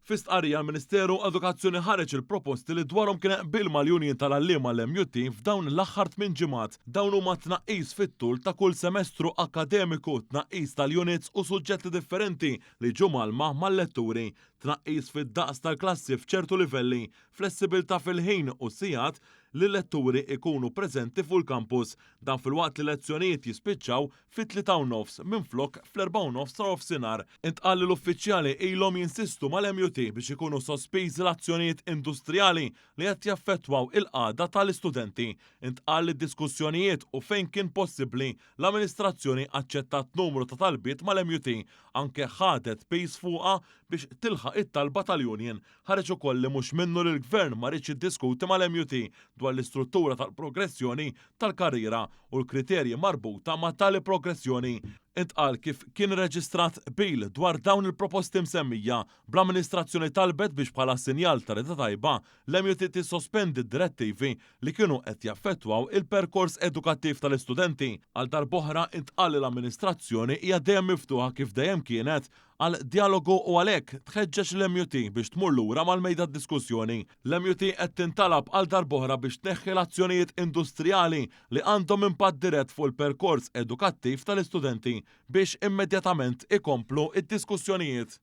Fi stqarrija l-Ministeru Edukazzjoni ħareġ il-proposti li dwarhom kien hemm qbil mal-Union tal-Għalliema l-MUT f'dawn l-aħħar tminn ġimgħat. Dawn huma tnaqqis fit-tul ta' kull semestru akkademiku, tnaqqis tal-units u suġġetti differenti li jiġu mgħallma mal-letturi, tnaqqis fid-daqs tal-klassi f'ċertu livelli, flessibilità fil-ħin u s-sigħat li l-letturi jkunu preżenti fuq il-kampus. Dan filwaqt li lezzjonijiet jispiċċaw fit-3:30 minflok fl-4:30 ta' nofsinhar. Intqal li l-uffiċjali ilhom jinsistu mal-MUT biex ikunu sospiżi l-azzjonijiet industrijali li qed jaffettwaw il-qagħda tal-istudenti. Intqal li d-diskussjonijiet u fejn kien possibbli l-amministrazzjoni aċċettat numru ta' talbiet mal-MUT, anke ħadet piż fuqha biex tilħaq it-talba tal-union. Ħareġ ukoll li mhux minnu li l-Gvern ma riedx jiddiskuti mal-MUT dwar l-istruttura tal-progressjoni tal-karriera u l-kriterji marbuta ma' tali progressjoni. Intqal kif kien irreġistrat qbil dwar dawn il-proposti msemmija, bl-amministrazzjoni talbet biex bħala sinjal ta' rieda tajba, l-MUT tissospendi d-direttivi li kienu qed jaffettwaw il-perkors edukattiv tal-istudenti. Għal darb'oħra intqal li l-amministrazzjoni hija dejjem miftuħa kif dejjem kienet għal djalogu u għalhekk tħeġġeġ lill-MUT biex tmur lura mal-mejda d-diskussjoni. L-MUT qed tintalab għal darb'oħra biex tneħħi l-azzjonijiet industrijali li għandhom impatt dirett fuq il-perkors edukattiv tal-istudenti biex immedjatament ikomplu d-diskussjonijiet.